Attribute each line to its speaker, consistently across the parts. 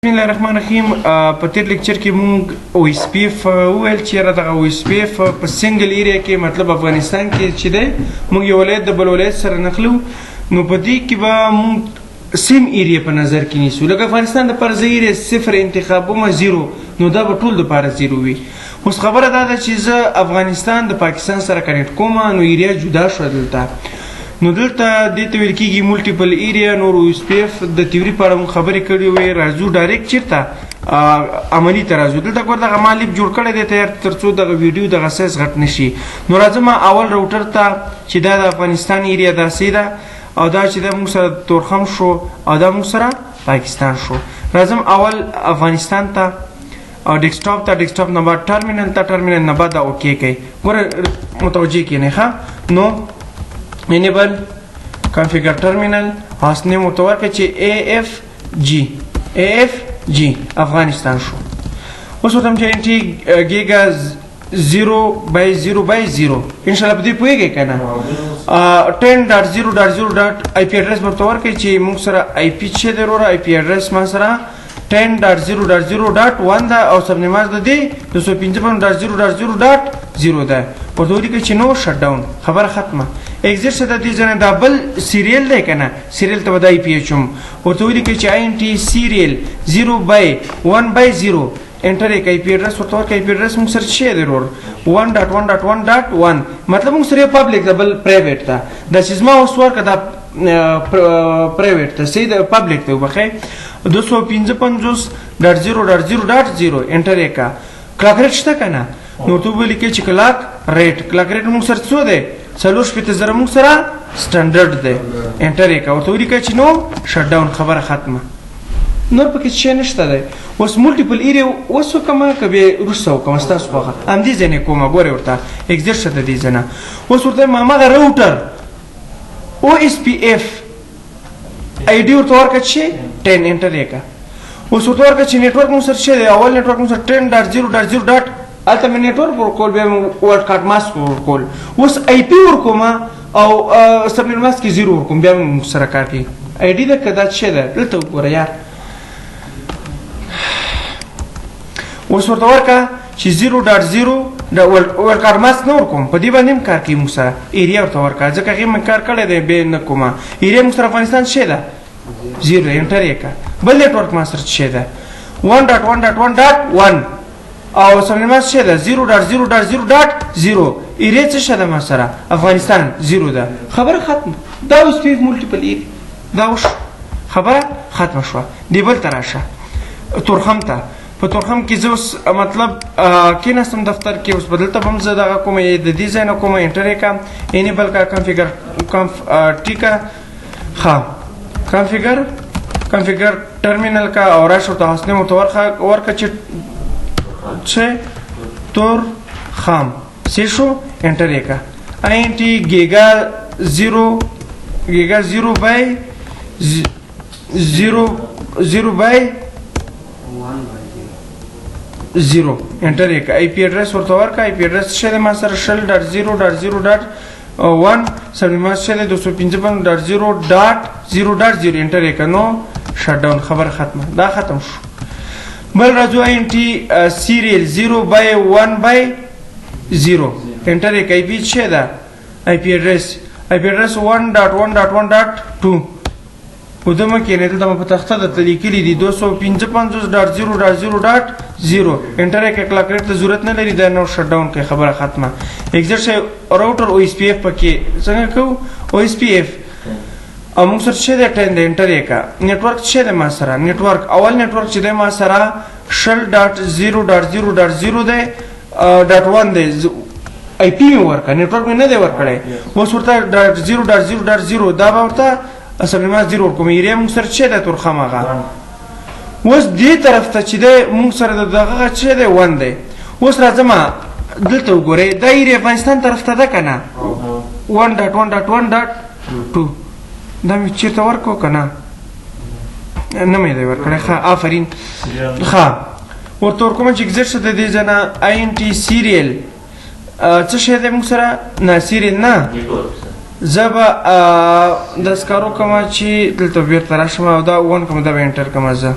Speaker 1: بسم الله الرحمن الرحیم. په تیر لیکچر کې مونږ او اس پی اف وویل چې یاره دغه او اس پی اف په سنگل ایریا کې، مطلب افغانستان کې چې دی، مونږ یو ولایت د بل ولایت سره نښلو، نو په دې کې به مونږ سیم ایریا په نظر کې نیسو. لکه افغانستان د پر زه ایریا صفر انتخابوم، زیرو، نو دا به ټول د پاره زیرو وي. اوس خبره دا ده چې زه افغانستان د پاکستان سره کنیکټ کوم، نو ایریا جدا شو دلته. نو دلته دې ته ویل کېږي مولټیپل ایریا. نور او اس پی اف د تیوري په اړه موږ خبرې کړې وې. راځو ډایرکټ چېرته عملي ته راځو. دلته ګور دغه ما لیپ جوړ کړی دی تیار، تر څو دغه ویډیو دغه سایز غټ نشي. نو راځم اول راوټر ته چې دا د افغانستان ایریا داسې ده، او دا چې دا موږ سره تورخم شو او دا موږ سره پاکستان شو. راځم اول افغانستان ته او ډیسکټاپ ته، ډیسکټاپ نه بعد ټرمینل ته، ټرمینل نه بعد اوکی کوي. ګوره متوجه کینې ښه. نو انیبل کنفیګر ټرمینل، هاست نیم ورته ورکړه چې ای اف جی، ای اف جی افغانستان شو. اوس ورته چې انټي ګیګا 0 بای 0 بای 0، ان شاء الله په دې پوهیږئ که نه؟ 10.0.0 ډاټ آی پی اډرس ورته ورکړئ چې موږ سره آی پی چې دی وروره، آی پی اډرس ما سره 10.0.0.1 ده او سب نماز د دې 255.0.0.0 ده. ورته ولیکئ چې نو شټ ډاون، خبره ختمه. اگزیټ شه د دې ځای نه. دا بل سیریل دی که نه؟ سیریل ته به د آی پی اچوم. ورته ولیکئ چې آی ان ټي سیریل 0 بای 1 بای 0، انټر یې کوي. پی اډرس ورته ورکړئ. پی اډرس موږ سره څه دی ورور؟ 1.1.1.1. مطلب موږ سره یو پبلک ده، بل پرایویټ ده. دا چې زما اوس ورکړه دا پرایویټ ته، صحیح ده، پبلک ته وبخښئ. 255.0.0.0، انټر یې کا. کلاک ریټ شته که نه؟ نو ورته ولیکئ چې کلاک ریټ، کلاک ریټ موږ سره څو دی؟ 64,000 موږ سره سټنډرډ دی. انټر یې کا. ورته ولیکئ چې نو شټ ډاون، خبره ختمه. نور پکې څه نشته دی. اوس مولټیپل ایریا اوس وکم که بیا وروسته وکم؟ ستاسو خوښه، همدې ځای نه کومه. ګورئ ورته اګزیټ شه د دې ځای نه. اوس ورته ما هماغه راوټر او اس پی اف آی ډي ورته ورکړه چې 10، انټر یې کړه. اوس ورته ورکړه چې نېټورک مو سره څه دی؟ اول نېټورک مو سره 10.0.0 ډاټ، هلته مې نېټورک ورکول، بیا مې ورلډ کارت ماسک ورکول. اوس آی پی ورکوم او سبنیټ ماسک کې زیرو ورکوم، بیا مې سره کار کوي. آی ډي ده که دا څه ده؟ دلته وګوره یار. اوس ورته ورکړه چې 0.0 د ورلډ کارت ماسک نه ورکوم، په دې باندې هم کار کوي. موږ سره ایریا ورته ورکړه، ځکه هغې مې کار کړی دی، بیا نه کومه. ایریا موږ سره افغانستان څه ده؟ زیرو، انټر یې کړه. بل نېټورک ما سره څه ده؟ 1.1.1.1 او سبنیټ ماسک څه ده؟ 0.0.0.0. ایریا څه شه ده ما سره؟ افغانستان زیرو ده. خبره ختمه. دا اوس پی مولټیپل ایریا دا وشو، خبره ختمه شوه. دې بل ته راشه، تورخم ته. په تورخم کې زه اوس مطلب کېناستم دفتر کې. اوس به دلته به هم زه دغه کومه د دې ځای نه کومه. انټر یې کړم، انیبل کا، کنفیګر کنف ټیکه ښه، کنفیګر ټرمینل کا او راشه ورته هاست نیم ورته ورکړه چې څه تور خام څه شو. انټر یې کړه. آی ان ټي ګیګا 0 ګیګا 0 بای 0 0 بای 0، انټر یې کړه. آی پی اډرس ورته ورکړه. آی پی اډرس څه دی ما سره؟ 20.0.0.1. سبنیټ ماسک څه دی؟ 255.0.0.0، انټر یې کړه. نو شټ ډاون، خبره ختمه. دا ختم شو. بل راځو، آی ان ټي سیریل 0 بای 1 بای 0، انټر یې کړه. آی پی څه ده؟ آی پی اډرس، آی پی اډرس 1.1.1.2. ودمه کې نه، دلته په تخته درته لیکلي دي 255.0.0.0، انټر یې کړه. کلاک ریټ ته ضرورت نه لري دا. نو شټ ډاون کوي، خبره ختمه. اگزیټ شي. راوټر او اس پی اف پکې څنګه کوو؟ او اس پی اف او موږ سره څه دی؟ 10 دی، انټر یې کړه. نېټورک څه دی ما سره؟ نېټورک، اول نېټورک چې دی ما سره 20.0.0.0 دی، ډاټ 1 دی. آی پی مې ورکړه، نېټورک مې نه دی ورکړی. اوس ورته .0.0.0 دا به ورته اصل ما زیرو ورکوم. ایریا موږ سره څه دی؟ تورخم هغه. اوس دې طرف ته چې دی موږ سره د دغه څه دی؟ 1 دی. اوس راځم دلته وګورئ، دا ایریا افغانستان طرف ته ده که نه؟ 1.1.1.2. دا مې چېرته ورکړو که نه؟ نه مې دی ورکړی. ښه، آفرین. ښه، ورته ورکوم چې اګزیټ شه د دې ځای نه. آی ان ټي سیریل څه شی دی موږ سره؟ نه، سیریل نه، زه به داسې کار وکړم چې دلته بېرته راشم او دا 1 کوم، دا به انټر کوم زه.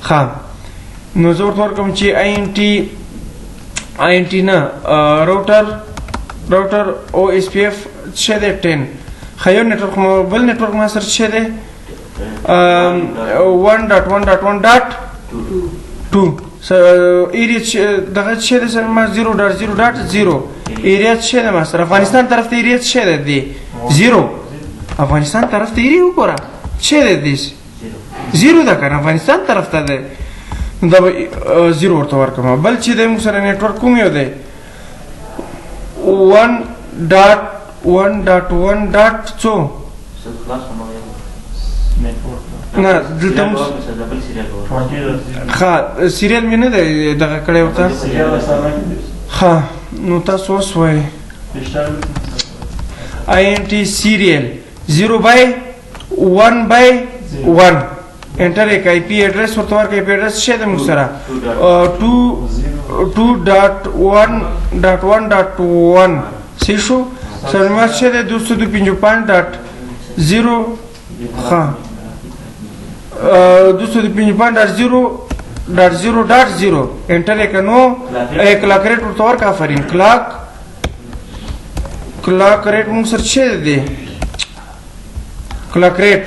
Speaker 1: ښه، نو زه ورته ورکوم چې آی ان ټي، آی ان ټي نه، راوټر، راوټر او اس پی اف څه دی؟ 10. ښه، یو نتورک مو، بل نتورک ما سره څه دی؟ 1.1.1.2. ایریا دغه څه دی سره ما؟ 0.0.0. ایریا څه دی ما سره؟ افغانستان طرف ته ایریا څه دی؟ 0. افغانستان طرف ته ایریا وګوره څه دی؟ 0 ده کنه، افغانستان طرف ته دی. دا به 0 ورته ورکړم. بل چې دی موږ سره نتورک کوم یو دی؟ 1.1.1. څو نه، دلته ښه سیریل مې نه دی دغه کړی ورته. ښه، نو تاسو اوس وایئ آی ان ټي سیریل 0 بای 1 بای 1، انټر یې. آی پی اډرس ورته ورکړه. آی پی اډرس څه دی موږ سره؟ 2 2.1.1.1. څه شو سره ما؟ څه دی؟ 255.0. ښه، 255.0.0.0، انټر یې کنو. کلاک ریټ ورته ورکړه. آفرین. کلاک ریټ موږ سره څه دی؟ کلاک ریټ،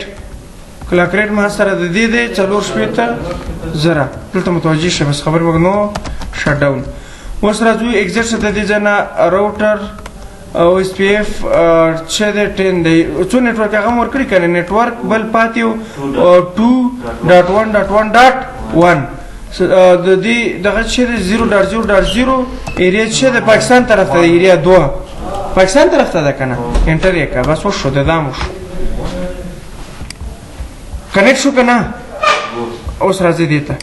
Speaker 1: کلاک ریټ ما سره د دې دی 64,000. دلته متوجه شه، بس خبر وګ. نو شټ ډاون. اوس راځو ایگزیټ ته د دې ځای نه. راوټر او اس پی اف چې دی 10 دی. څو نتورک هغه ورکړي کنه؟ نتورک بل پاتې 2.1.1.1. د دې دغه چې 0.0.0. ایریا چې د پاکستان طرف ته، ایریا 2 پاکستان طرف ته ده کنه؟ انټر یې کا. بس وشو، د دام وشو، کنیکټ شو کنه؟ اوس راځي دې ته،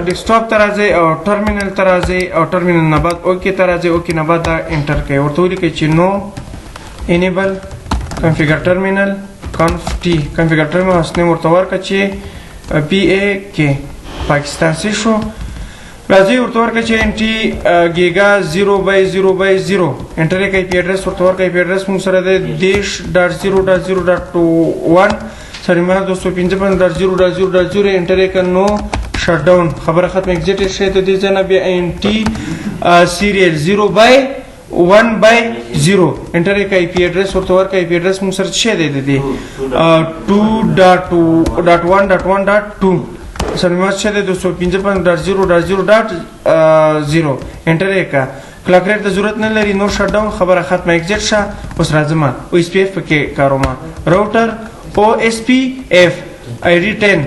Speaker 1: ډیسکټاپ ته راځي او ټرمینل ته راځي او ټرمینل نه بعد اوکی ته راځي. اوکی نه بعد دا انټر کوي، ورته ولیکئ چې نو enable configure terminal conf t. configure terminal hostname ورته ورکړه چې پی ای کې پاکستان. سی شو؟ راځي، ورته ورکړه چې ان ټي ګیګا 0 بای 0 بای 0، انټر یې کوي. پی اډرس ورته ورکړه. پی اډرس موږ سره دی 10.0.0.1، سره ما 255.0.0.0، انټر یې کړه. نو شټ ډاون، خبره ختم. ایگزیټ شي د دې ځای نه. بیا ان ټي سیریل 0 بای 1 بای 0، انټر یې کوي. پی اډرس ورته ورکړه. پی اډرس موږ سره څه دی؟ د دې 2.2.1.1.2، سره ما څه دی؟ 255.0.0.0، انټر یې کړه. کلاک ریټ ته ضرورت نه لري. نو شټ ډاون، خبره ختمه. ایگزیټ شه. اوس راځم او اس پی اف پکې کاروم. راوټر او اس پی اف آی ډي 10.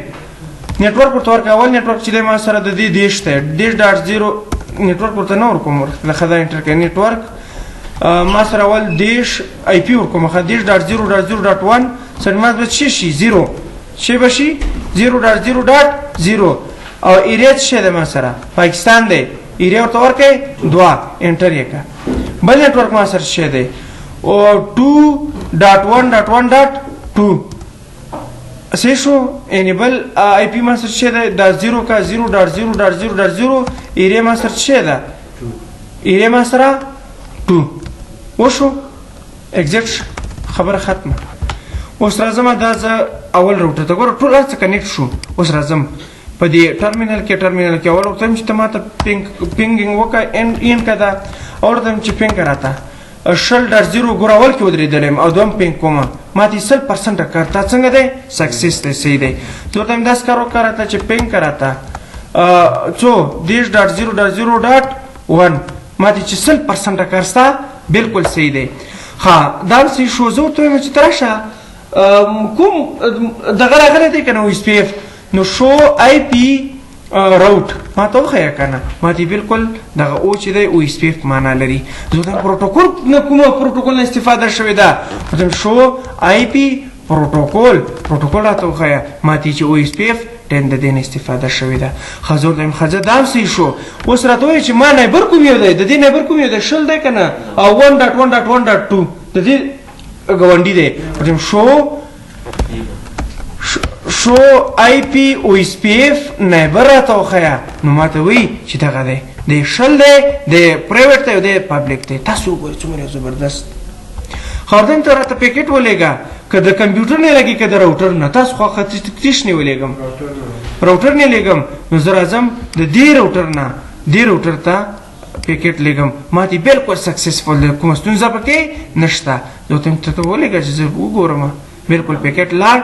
Speaker 1: نتورک ورته ورکړه. اول نتورک چې دی ما سره د دې 30 دی، 30.0. نتورک ورته نه ورکوم، ورته خدا انټر کوي. نتورک ما سره اول 30 آی پی ورکوم. ښه، 30.0.0.1، سره ما به څه شي؟ 0 څه به شي؟ 0.0.0. او ایریا څه دی ما سره؟ پاکستان دی. ایریا ورته ورکړئ 2، انټر یې کړه. بل نتورک ما سره څه دی؟ او 2.1.1.2. څه شو؟ انیبل آی پی ما سره څه ده؟ دا 0 کا 0.0.0.0. ایریا ما سره څه ده؟ ایریا ما سره 2. وشو، ایگزیټ، خبره ختمه. اوس راځم دا زه اول راوټر ته. ګوره، ټول هر څه کنیکټ شو. اوس راځم په دې ټرمینل کې. ټرمینل کې اول ورته چې ته ماته پینګ، پینګینګ وکړه، ان ان کده. او ورته چې پینګ راته 20.0. ګوره، اول کې ودرېدلم او دوم پینګ کوم، ماته 100% کار تا څنګه دی؟ سکسس دی، صحیح دی. زه ورته داس کار وکړه راته چې پینګ راته څو؟ 30.0.0.1. ماته چې 100% کار ستا بالکل صحیح دی. ها، دا څه شو؟ زه ورته وایم چې تراشه کوم دغه راغلی دی کنه اس پی اف. نو شو آی پی راوټ ما ته وښیه کنه. ما ته بالکل دغه او چې دی او اس پی اف معنا لري. زه دا پروتوکول نه کومه پروتوکول نه استفاده شوې ده؟ ورته شو آی پی پروتوکول، پروتوکول راته وښیه. ما ته چې او اس پی اف 10 د دې نه استفاده شوې ده. خزور دیم خزه دام سی شو. اوس راته وایي چې ما نایبر کوم یو دی؟ د دې نایبر کوم یو دی؟ 20 دی کنه او 1.1.1.2 د دې ګاونډي دی. ورته شو آی پی او اس پی اف نایبر راته وښیه. نو ماته وایي چې دغه دی، د 20 دی، د پرایویټ دی او د پبلک دی. تاسو وګورئ څومره زبردست. خاردن ته راته پیکټ ولېږه. که د کمپیوټر نه لګي که د راوټر نه، تاسو خو تش نه ولېږم، راوټر نه لېږم. نو زه راځم د دې راوټر نه دې راوټر ته پیکټ لېږم، ما ته بالکل سکسسفل دی، کومه ستونزه پکې نشته. زه ورته ته ولېږه چې زه وګورم. بالکل پیکټ لاړ.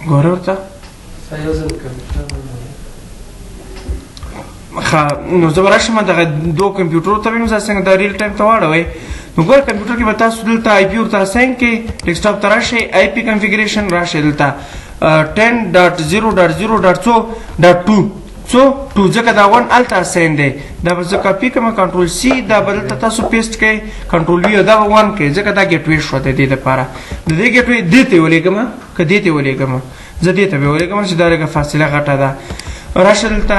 Speaker 1: ګوره ورته. ښه، نو زه به راشم دغه دوو کمپیوټرو ته به زه څنګه دا real time ته واړوئ. نو ګوره کمپیوټر کې به تاسو دلته IP ورته assign کړئ، ډیسکټاپ ته راشئ، IP configuration راشئ، دلته 10.0.0.2 څو 2، ځکه دا 1 هلته assign دی. دا به زه کاپي کړم، control C، دا به دلته تاسو paste کړئ، control V، او دا به 1 کړئ، ځکه دا gateway شوه د دې دپاره. د دې gateway دې ته یې ولېږم که دې ته یې ولېږم؟ زه دې ته به ولېږم چې دا لږه فاصله غټه ده. راشه دلته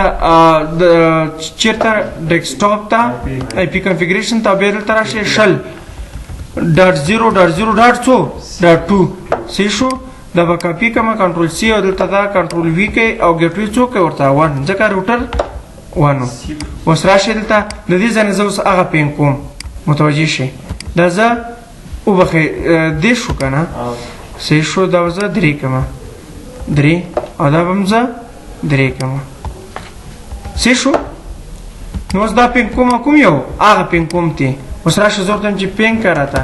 Speaker 1: چېرته ډیسکټاپ ته IP configuration ته، بیا دلته راشه 20.0.0.2 صحیح شو. دا به کاپي کړم، control C، او دلته دا control V کوي، او gateway څو کوي ورته؟ 1، ځکه router 1. اوس راشه دلته د دې ځای نه زه اوس هغه ping کوم، متوجه شئ. دا زه وبخښئ دې شو که نه؟ صحیح شو. دا به زه درې کړم، درې، او دا به هم زه درې کړم. صحیح شو. نو اوس دا ping کوم، کوم یو هغه ping کوم تی. اوس راشه زه ورته چې ping کړه راته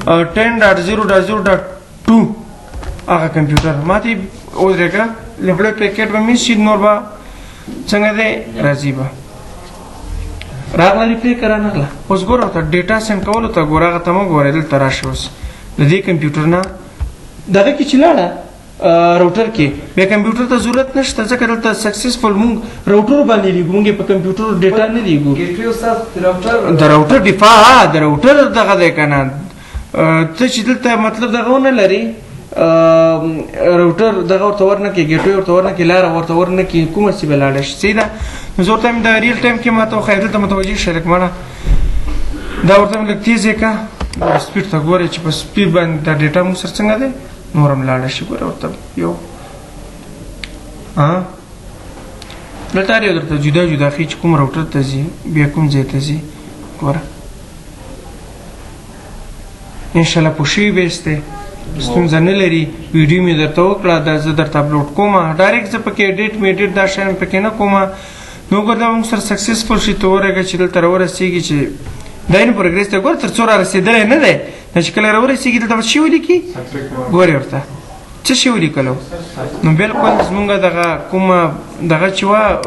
Speaker 1: 10.0.0.2 هغه کمپیوټر ما ته ودرېږه. لومړی packet به miss شي، نور به څنګه دی راځي به. راغله reply که رانغله؟ اوس ګوره ورته data send کولو ته ګوره، هغه ته مه ګوره. دلته راشه اوس د دې کمپیوټر نه دغه کې چې لاړه راوټر کې، بیا کمپیوټر ته ضرورت نشته، ځکه دلته successful مونږ راوټر باندې لیږو، مونږ په کمپیوټر data نه لیږو.
Speaker 2: gateway استاد راوټر
Speaker 1: د راوټر دفاع د راوټر دغه دی که نه؟ ته چې دلته مطلب دغه ونه لري، راوټر دغه ورته ورنه کې، gateway ورته ورنه کې، لاره ورته ورنه کې، کومه څه به لاړه شي؟ صحیح ده. نو زه ورته د real time کې ما ته وښیه، دلته متوجه شه لږ مړه. دا ورته مې لږ تیز یې که speed ته ګورې چې په speed باندې دا data موږ سره څنګه دی، نور هم لاړه شي. ګوره ورته یو دلته هر یو درته جدا جدا ښیي چې کوم راوټر ته ځي، بیا کوم ځای ته ځي. ګوره انشاءالله پوه شوي به یاستئ، ستونزه نه لري. ویډیو مې درته وکړه، دا زه درته اپلوډ کوم direct، زه پکې edit مې edit دا شیان پکې نه کوم. نو ګوره دا موږ سره successful شي، ته ورګه چې دلته راورسېږي چې دا in progress دی. ګوره تر څو را رسېدلی نه دی، دا چې کله راورسېږي دلته به څه شي ولیکي؟ ګورې ورته څه شي ولیکلو. نو بالکل زمونږ دغه کومه دغه چې وه.